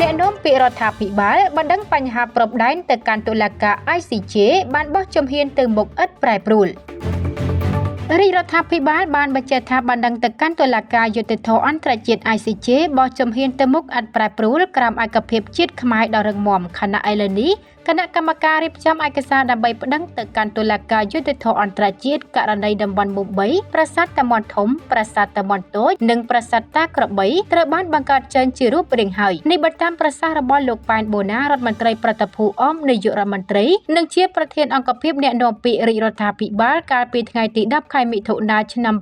អ្នកនាំពាក្យរដ្ឋាភិបាលបណ្ដឹងបញ្ហាព្រំដែនទៅកាន់តុលាការ ICJ បានបោះជំហានទៅមុខឥតប្រែប្រួលរាជរដ្ឋាភិបាលបានបញ្ជាក់ថាបណ្ដឹងទៅកាន់តុលាការយុត្តិធម៌អន្តរជាតិ ICJ បោះជំហានទៅមុខឥតប្រែប្រួលក្រោមឯកភាពជាតិខ្មែរដ៏រឹងមាំខណៈឥឡូវនេះគណៈកម្មការរៀបចំឯកសារដើម្បីប្តឹងទៅកាន់តុលាការយុត្តិធម៌អន្តរជាតិករណីតំបន់មុំ3ប្រាសាទតាមាន់ធំប្រាសាទតាមាន់តូចនិងប្រាសាទតាក្របីត្រូវបានបង្កើតចេញជារូបរាងហើយនេះបើតាមប្រសាសន៍របស់លោកប៉ែនបូណារដ្ឋមន្ត្រីប្រតិភូអមនាយករដ្ឋមន្ត្រីនិងជាប្រធានអង្គភាពអ្នកនាំពាក្យរាជរដ្ឋាភិបាលកាលពីថ្ងៃទី10ខែមិថុនាឆ្នាំ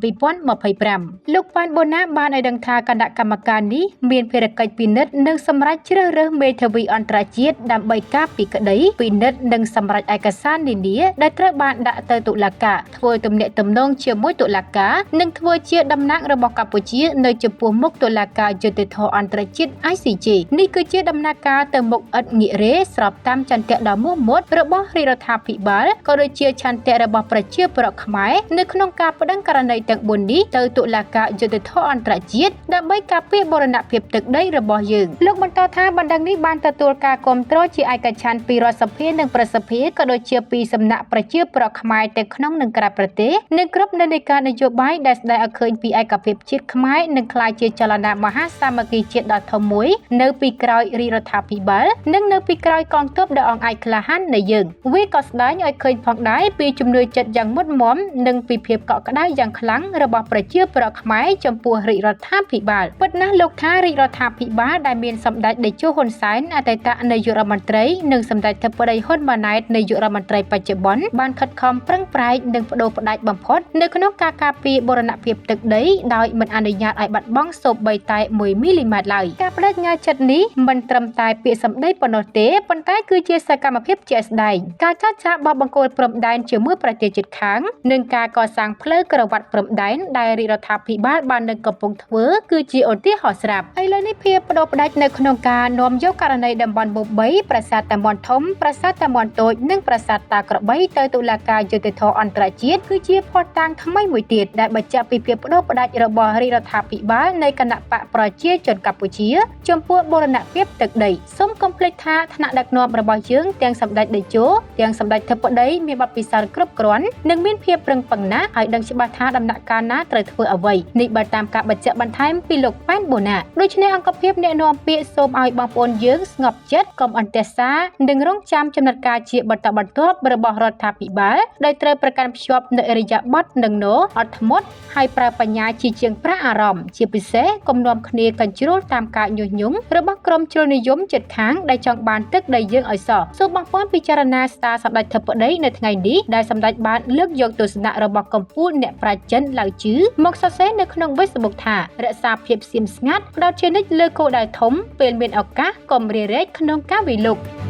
2025លោកប៉ែនបូណាបានឲ្យដឹងថាគណៈកម្មការនេះមានភារកិច្ចពិនិត្យនិងសម្រេចជ្រើសរើសមេធាវីអន្តរជាតិដើម្បីការពារក្តីពិនិត្យនិងសម្រេចឯកសារនានាដែលត្រូវបានដាក់ទៅតុលាការធ្វើទំនាក់ទំនងជាមួយតុលាការនិងធ្វើជាតំណាងរបស់កម្ពុជានៅចំពោះមុខតុលាការយុត្តិធម៌អន្តរជាតិ ICJ នេះគឺជាដំណើរការទៅមុខឥតងាករេស្របតាមឆន្ទៈដ៏មោះមុតរបស់រាជរដ្ឋាភិបាលក៏ដូចជាឆន្ទៈរបស់ប្រជាពលរដ្ឋខ្មែរនៅក្នុងការប្តឹងករណីទាំង4នេះទៅតុលាការយុត្តិធម៌អន្តរជាតិដើម្បីការពារបូរណភាពទឹកដីរបស់យើងលោកបន្តថាបណ្ដឹងនេះបានទទួលការគាំទ្រជាឯកច្ឆន្ទពីរដ្ឋសភានិងប្រសិទ្ធភាពក៏ដូចជាពីសំណាក់ប្រជាពលរដ្ឋខ្មែរទាំងក្នុងនិងក្រៅប្រទេសនិងគ្រប់និន្នាការនយោបាយដែលស្ដែងឲ្យឃើញពីឯកភាពជាតិខ្មែរនិងក្លាយជាចលនាមហាសាមគ្គីជាតិដ៏ធំមួយនៅពីក្រោយរាជរដ្ឋាភិបាលនិងនៅពីក្រោយកងទ័ពដ៏អង់អាចក្លាហាននៃយើងវាក៏ស្ដែងឲ្យឃើញផងដែរពីជំនឿចិត្តយ៉ាងមុតមាំនិងពីភាពកក់ក្ដៅយ៉ាងខ្លាំងរបស់ប្រជាពលរដ្ឋខ្មែរចំពោះរាជរដ្ឋាភិបាលពិតណាស់លោកថារាជរដ្ឋាភិបាលដែលមានសម្ដេចតេជោហ៊ុនសែនអតីតនាយករដ្ឋមន្ត្រីនិងសម្ដេចធិបតីហ៊ុនម៉ាណែតនាយករដ្ឋមន្ត្រីបច្ចុប្បន្នបានខិតខំប្រឹងប្រែងនិងប្ដូរផ្ដាច់បំផុតនៅក្នុងការការពារបូរណភាពទឹកដីដោយមិនអនុញ្ញាតឲ្យបាត់បង់សូម្បីតែ1មីលីម៉ែត្រឡើយការបដិញ្ញាចិត្តនេះមិនត្រឹមតែពាក្យសម្ដីប៉ុណ្ណោះទេប៉ុន្តែគឺជាសកម្មភាពជាក់ស្ដែងការចាត់ចែងបោះបង្គោលព្រំដែនជាមួយប្រទេសជិតខាងនិងការកសាងផ្លូវក្រវ៉ាត់ព្រំដែនដែលរាជរដ្ឋាភិបាលបាននឹងកំពុងធ្វើគឺជាឧទាហរណ៍ស្រាប់ឥឡូវនេះភាពប្ដូរផ្ដាច់នៅក្នុងការនាំយកករណីតំបន់មុំ3ប្រាសាទតាមាន់ធំប្រាសាទតាមាន់តូចនិងប្រាសាទតាក្របីទៅតុលាការយុត្តិធម៌អន្តរជាតិគឺជាភស្តុតាងថ្មីមួយទៀតដែលបញ្ជាក់ពីភាពប្ដូរផ្ដាច់របស់រាជរដ្ឋាភិបាលនៃគណៈបកប្រជាជនកម្ពុជាចំពោះបូរណភាពទឹកដីសូមកុំភ្លេចថាថ្នាក់ដឹកនាំរបស់យើងទាំងសម្ដេចតេជោទាំងសម្ដេចធិបតីមានបទពិសោធន៍គ្រប់គ្រាន់និងមានភាពប្រឹងប្រែងណាស់ហើយដឹងច្បាស់ថាដំណាក់កាលណាត្រូវធ្វើអ្វីនេះបើតាមការបញ្ជាក់បន្ថែមពីលោកប៉ែនបូណាដូច្នេះអង្គភាពអ្នកនាំពាក្យសូមឲ្យបងប្អូនយើងស្ងប់ចិត្តកុំអន្ទះសារនិងរងចាំចំណាត់ការជាបន្តបន្ទាប់របស់រដ្ឋាភិបាលដោយត្រូវប្រកាន់ភ្ជាប់នៅឥរិយាបថនិងណូអត់ធ្មត់ហើយប្រើបញ្ញាជាជាងប្រាក់អារម្មណ៍ជាពិសេសកុំនាំគ្នាកញ្ជ្រោលតាមការញុះញង់របស់ក្រុមជ្រុលនិយមជិតខាងដែលចង់បានទឹកដីយើងឲ្យសោះសូមបងប្អូនពិចារណាស្ដារសម្ដេចធិបតីនៅថ្ងៃនេះដែលសម្ដេចបានលើកយកទស្សនៈរបស់កម្ពុជាអ្នកប្រាជ្ញចិនឡាវជឺមកសរសេរនៅក្នុង Facebook ថារក្សាភាពសៀមស្ងាត់ផ្ដោតជានិច្ចលើគោលដៅធំពេលមានឱកាសកុំរារែកក្នុងការវិលុក។